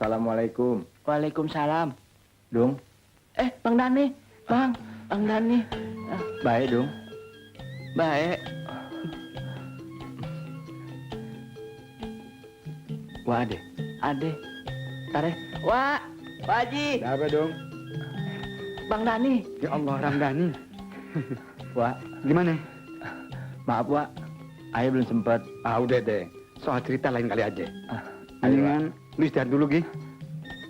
Assalamualaikum. Waalaikumsalam. Dung, Bang Dani. Bang Dani. baik Dung. Baik. Wah Ade. Ade. Tare. Wah, Pak Haji. Ada apa Dung? Bang Dani. Ya Allah, Ramdhani. Wah, Gimana? maaf Wak. Ayah belum sempat. Udah deh. Soal cerita lain kali aja. Ayo, Mendingan lu istirahat dulu, Gi.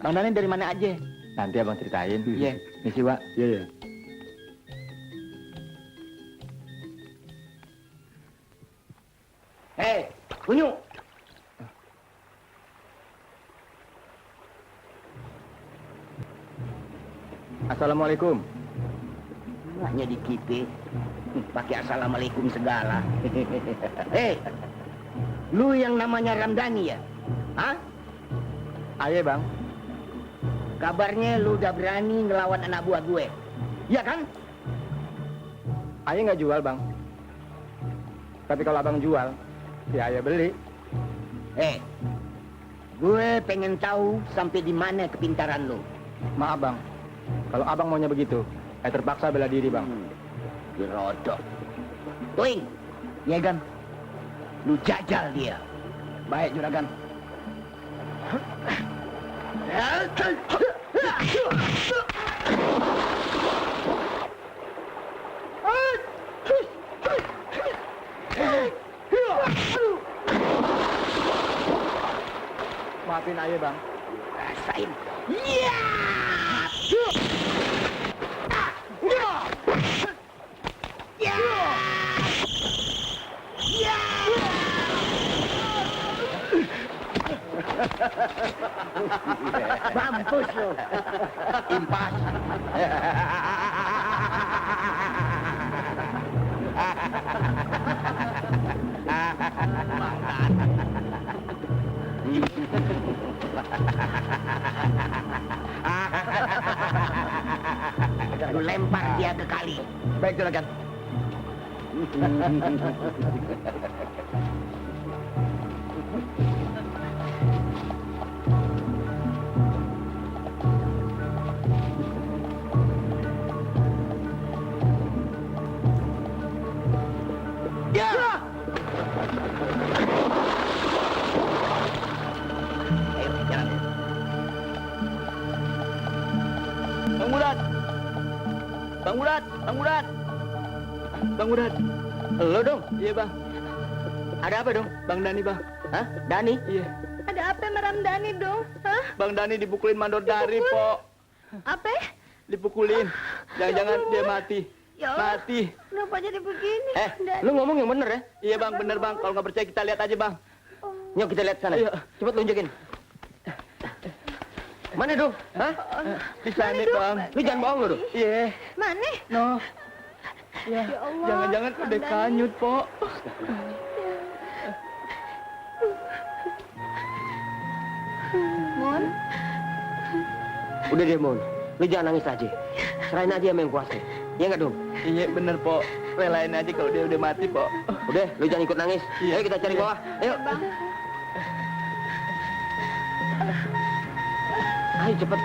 Bang Dani dari mana aja? Nanti abang ceritain. Iya. Misi Wak. Iya, iya. Hei, Bunyu. Assalamualaikum. Hanya di kipe. Pakai assalamualaikum segala. Hei, lu yang namanya Ramdhani ya? Hah? Ayah bang. Kabarnya lu udah berani ngelawan anak buah gue. Iya kan? Ayah nggak jual bang. Tapi kalau abang jual, ya ayah beli. Gue pengen tahu sampai di mana kepintaran lu. Maaf bang. Kalau abang maunya begitu, ayah terpaksa bela diri bang. Dirodok. Tuing, ya kan? Lu jajal dia. Baik juragan. Maafin ayah bang. Rasain. Ya! Ya! Ya! Mampus lu. Impas. Lu lempar dia ke kali. Baik juragan. Ya! Ayo, jalan. Bang Murad. Bang Murad, Bang Murad. Bang Murad. Lo dong. Iya bang. Ada apa dong? Bang Dani bang. Hah? Dani? Iya. Ada apa sama Ramdhani dong? Hah? Bang Dani dipukulin mandor dari Dipukul? po. Apa? Dipukulin. Jangan-jangan Ya dia Allah. mati. Ya Allah. Mati. Kenapa jadi begini? Lu ngomong yang bener ya? Iya bang, bener bang. Kalau nggak percaya kita lihat aja bang. Yuk kita lihat sana. Ayo. Cepet tunjukin. Mana dong? Hah? Di sana Dong? bang. Lu jangan bohong lu dong. Iya. Mana? No. Ya. Ya Allah. Jangan-jangan udah Ramdhani. kanyut po. Mon, Udah deh, Mon. Lu jangan nangis aja. Serahin aja sama yang kuasa. Iya nggak dong? Iya bener po. Relain aja kalau dia udah mati po. Udah, lu jangan ikut nangis. Iya. Ayo kita cari Iya. bawah. Ayo. Bang. Ayo cepet.